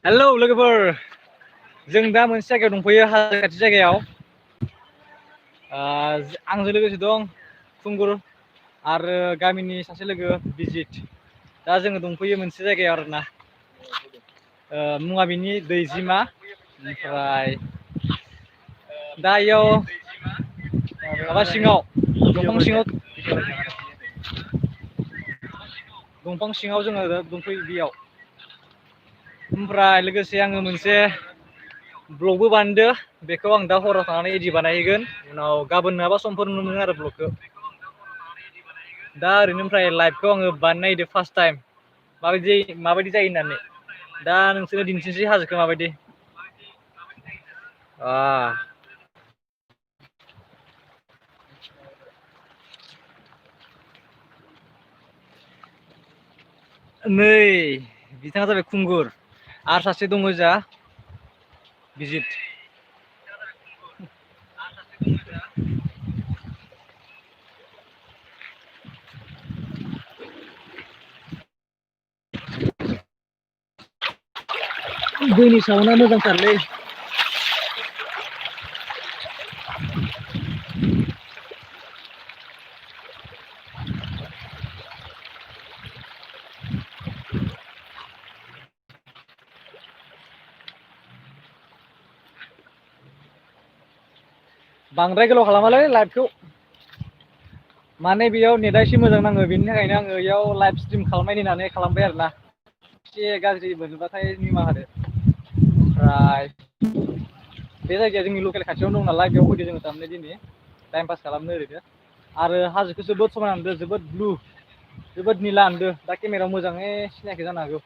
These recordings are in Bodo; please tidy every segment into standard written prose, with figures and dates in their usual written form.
हेलौ लोगोफोर, जों दा मोनसे जायगायाव दंफैयो, हाजो खाथि जायगायाव। आंजों लोगोसे दं खुंगुर आरो गामिनि सासे लोगो बिजित। दा जोङो दंफैयो मोनसे जायगायाव आरोना। मुङा बिनि दैजिमा। ओमफ्राय दा इयाव माबा सिङाव दंफां सिङाव जोङो दंफैयो बेयाव। ओमफ्राय लोगोसे आङो मोनसे ब्लगबो बानायदो, बेखौ आं दा हराव थांनानै इडि बानायहैगोन। उनाव गाबोन नङाबा समफोर नुनो मोनो आरो ब्लगखौ। दा ओरैनो ओमफ्राय लाइभखौ आङो बानायनो नागिरदों फार्स्ट टाइम। माबायदि जायो होननानै। दा नोंसोरो दिन्थिनोसै हाजोखौ माबायदि। नै बिथाङा जाबाय खुंगुर आरो सासे दङ ओजा बिजित। दैनि साउन्डआ मोजांथारलै। बांद्राय गोलाव खालामालै लाइभखौ। माने बेयाव नेटआ एसे मोजां नाङो, बेनि थाखायनो आङो बेयाव लाइभ स्ट्रिम खालामनायनि होननानै खालामबाय आरोना। एसे गाज्रि मोनोबाथाय निमाहा होदो। ओमफ्राय बे जायगाया जोंनि लकेल खाथियावनो दं नालाय, बेयाव फैदो जोङो थारमाने दिनै टाइम पास खालामनो ओरैनो। आरो हाजोखौ जोबोद समायना नुदों, जोबोद ब्लु, जोबोद निला नुदों। दा केमेरायाव मोजाङै सिनायाखै जानो हागौ।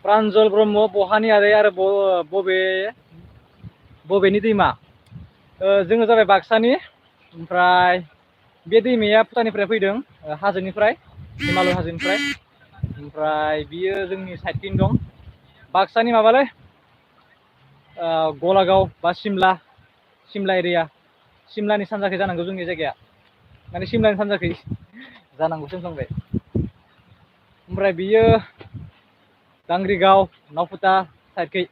प्रान्जल ब्रह्म बहानि आरो बबेनि दैमा? जोङो जाबाय बाक्सानि। ओमफ्राय बे दैमाया भुटाननिफ्राय फैदों, हाजोनिफ्राय, हिमालय हाजोनिफ्राय। ओमफ्राय बियो जोंनि साइडथिं दं, बाक्सानि माबालै गलागाव बा सिमला एरिया। सिमलानि सानजाखै जानांगौ जोंनि जायगाया, माने सिमलानि सानजाखै जानांगौसो होनफ्लांबाय। ओमफ्राय बियो दांग्रिगाव नावफुटा साइडखै,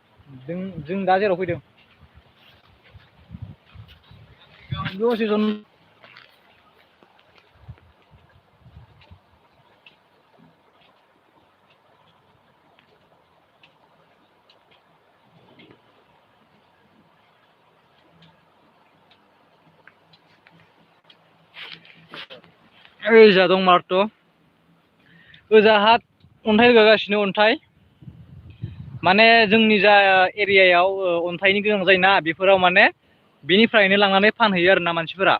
जों दा जेराव फैदों। दसे सम ओजा दं मार्ट', ओजाहा अन्थाइ रोगागासिनो, अन्थाइ। माने जोंनि जा एरियायाव अन्थाइनि गोनां जायोना, बेफोराव माने बेनिफ्रायनो लांनानै फानहैयो आरोना मानसिफोरा।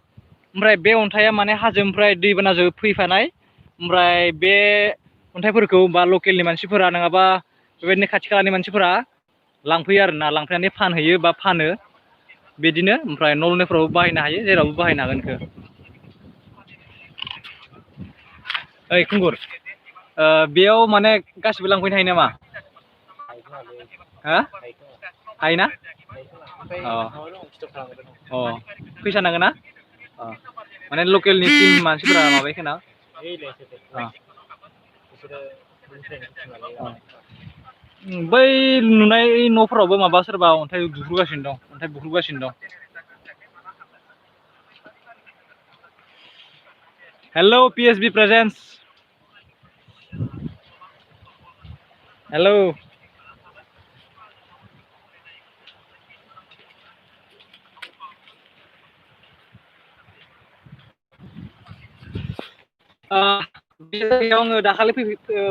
ओमफ्राय बे अन्थाइया माने हाजोनिफ्राय दैबानाजों फैफानाय। ओमफ्राय बे अन्थाइफोरखौ बा लकेलनि मानसिफोरा नङाबा बेबायदिनो खाथि खालानि मानसिफोरा लांफैयो आरोना, लांफैनानै फानहैयो बा फानो। बिदिनो ओमफ्राय न' लुनायफोरावबो बाहायनो हायो, जेरावबो बाहायनो हागोन बेखौ। ओइ खुंगुर, बेयाव माने गासिबो लांफैनो हायो नामा? हा हायोना? फैसा नांगोन ना? माने लकेलनि टिम मानसिफोरा माबायो खोमा। बै नुनाय न'फोरावबो माबा सोरबा अन्थाइ बुख्रुबगासिनो दं, अन्थाइ बुख्रुबगासिनो दं। Hello P S B presence. Hello. बे जायगायाव आङो दाखालि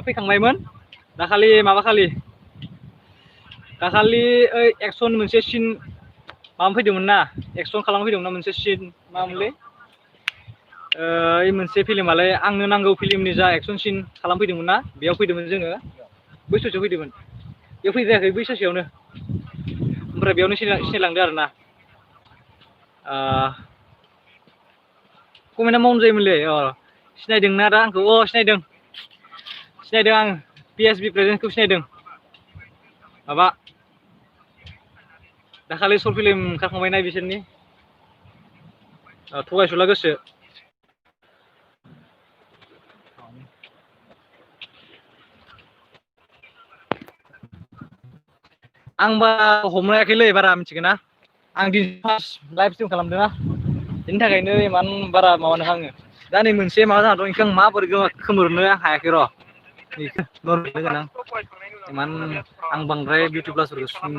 फैखांबायमोन। दाखालि माबाखालि ओइ एक्सन मोनसे सिन माबा फैदोंमोन ना, एक्सन खालामनो फैदोंमोन ना मोनसे सिन, मामोनलै ओइ मोनसे फिल्मालाय आंनो नांगौ फिल्मनि जा एक्सन सिन खालामफैदोंमोन ना, बेयाव फैदोंमोन जोङो। बै ससेयाव फैदोंमोन, बेयाव फैद्रायाखै, बै ससेयावनो। ओमफ्राय बेयावनो सिनायलांदो आरोना। कमेन्टआ मावनो जायोमोनलै। सिनायदोंना दा आंखौ? सिनायदों आं, पि एस बि प्रेजेन्सखौ सिनायदों। माबा दाखालि सर्ट फिल्म ओंखारखांबायना बिसोरनि थगायसुला गोसो आं बारा हमनो हायाखैलै बारा मिथिगोना आं दिनै फार्स्ट लाइभ स्ट्रिम खालामदोंना बेनि थाखायनो इमान बारा माबानो आङो दा नै मोनसे माबा जाना दं बेखौ आं माबोरै खोमोरनो हायाखै र' इमान आं बांद्राय बिउटि प्लासफोरखौ